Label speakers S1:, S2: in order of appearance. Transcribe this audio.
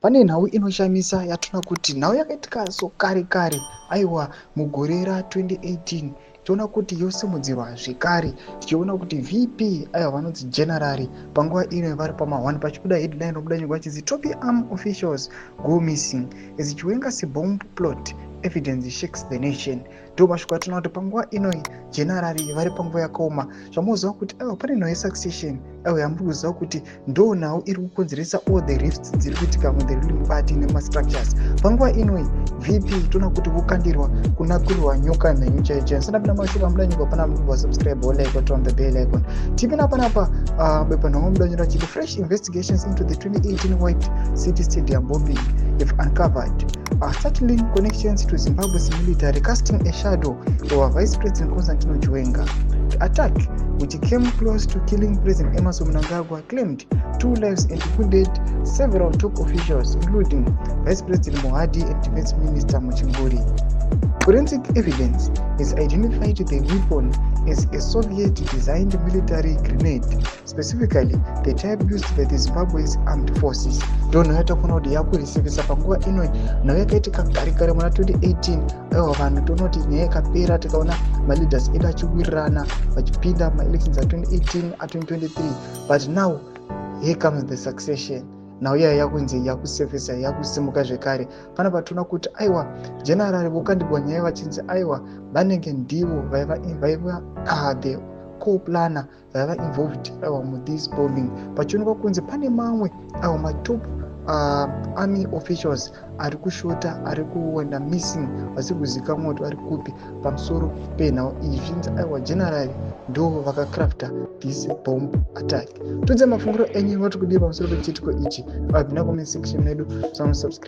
S1: Pane nhau inoshamisa yatoona kuti nhau yakaitika so kare kare, aiwa, mugore ra2018, toona kuti yosimudzirwa zvekare, tichiona kuti VP, aiwa, vanonzi General, panguva ino vari pama1. Pachibuda headline robuda nyika chinzi "Top army officials go missing as Chiwenga's bomb plot evidence shakes the nation". Ndo mashoko atinoona kuti panguva inoi General vari panguva yakaoma. Zvamunoziva kuti, aiwa, pane nhau yesuccession, aiwa, yamuri kuziva kuti ndo nhau iri kukonzeresa all the rifts dziri kuitika muthe ruling party nemastructures. Panguva inoi VP toona kuti vokandirwa kunakurirwa nyoka mhenyu chaiyo chaiyo. Sandapinda mashoko amuda nyika pana mubva subscribe, like, on the bell icon. Tipinda panapa, bepanhau muda nyora chiti "Fresh investigations into the 2018 White City Stadium bombing have uncovered startling connections to Zimbabwe's military, casting a shadow over Vice President Constantino Chiwenga. The attack, which came close to killing President Emmerson Mnangagwa, claimed two lives and wounded several top officials, including Vice President Mohadi and Defense Minister Muchinguri. Forensic evidence has identified the weapon as a Soviet-designed military grenade, specifically the type used by the Zimbabwe's armed forces." Ndo nhau yatakuona kuti yakurisivisa panguva inoi, nhau yakaitika kare kare muna 2018. Aiwa, vanhu toona kuti nyaya yakapera, tikaona maleaders edu achiwirirana vachipinda maelections a2018, a2023, but now here comes the succession. Nhau iya yakunzi yakusefesa, yakusimuka zvekare. Pana patoona kuti, aiwa, General vokandirwa nyaya vachinzi, aiwa, vanenge ndivo vaiva the co-planner, vaiva involved, aiwa, muthis bombing. Pachionekwa kunzi pane mamwe, aiwa, matop army officials ari kushota, ari kuenda missing, vasiri kuzivikanwa kuti vari kupi. Pamusoro penhau iyi zvinzi, aiwa, General ndo vakacrafta this bomb attack. Tudze mafungiro enyu, vati kudii pamusoro pechiitiko ichi? Vabvina comment section medu, samusubscribe.